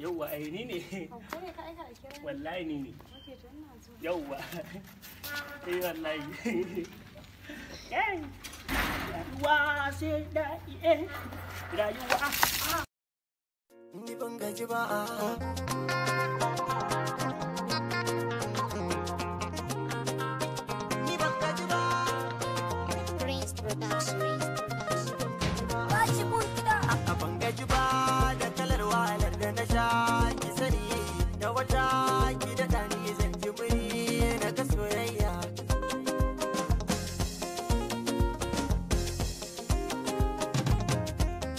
Yauwa, ai ni ne. Ko ne ka aika a kira ni? Wallahi ni ne. Okay, to ina zuwa. Yauwa. Eh, wallahi. Eh. Rayuwa sai daɗi eh. Rayuwa. Ni ban gaji ba. Ni ban gaji ba. Prince Production. A ban gaji ba da kalar wahalar da na sha, ki sani da wata ki daɗa ni zan ji muri na ga soyayya.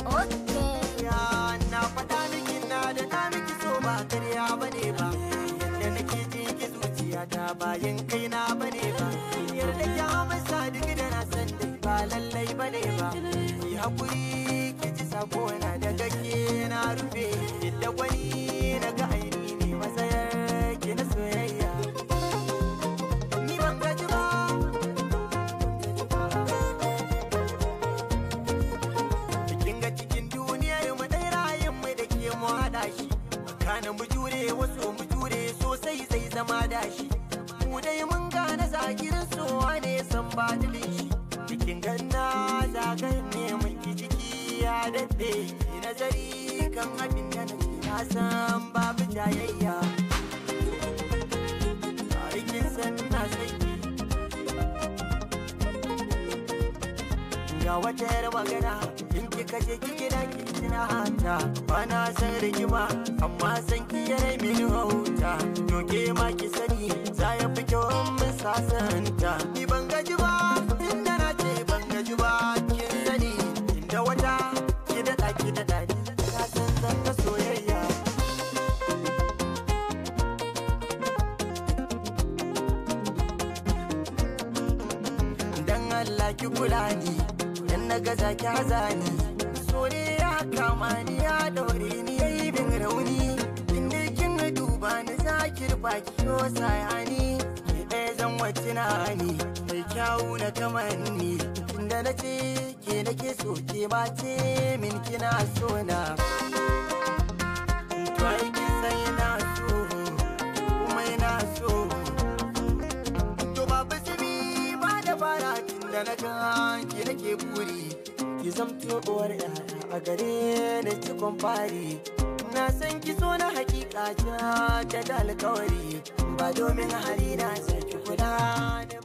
Okay. Ya na faɗa miki na da na miki so ba karya bane ba. Yadda nake ji ki zuciya ta bayan kai na bane ba. Yarda ki amsa duk da na san dai ba lallai bane ba. Ki hakuri ki ji sako na daga ke na rufe. Yadda gwani na ga aini ne matsayar ki na soyayya. Ni ban gaji ba. Kin ga cikin duniyar mu dai rayin mu da ke mu hada shi. Kana mu jure wasu mu jure sosai zai zama dashi. Mu dai mun gane zagirin sowa ne san badilin shi. Cikin ganna zagayen ne mun ki ciki ya daɗe. Ki nazari kan abin da nake na san babu jayayya. Aikin san na san ki. Ga wata yar magana in kika je kike da ki tuna hata. Ba na san rigima amma san ki yana mini hauta. To ke ma ki sani za ya fi kyau in mun sasanta. Ni ban gaji ba inda na ce ban gaji ba kin sani. Inda wata ki daɗa ki daɗa ni na san zan ga soyayya. Dan Allah ki kula ni, dan na gaza ki haza ni. So ne ya kama ni ya daure ni yayi bin rauni. Inda kin duba ni za ki rufa ki yo sayani. Ki ɗaya zan wace na ni, mai kyawu na kamanni. Inda na ce ke nake so ke ma ce min kina so na. To ai kin san ina so, kuma ina so. To babu simi ba da fara tun da na gan ki nake buri. Ki zamto uwar yara a gare ni cikon fari. Na san ki so na hakika ta da alkawari. Ba domin hali na saki kula da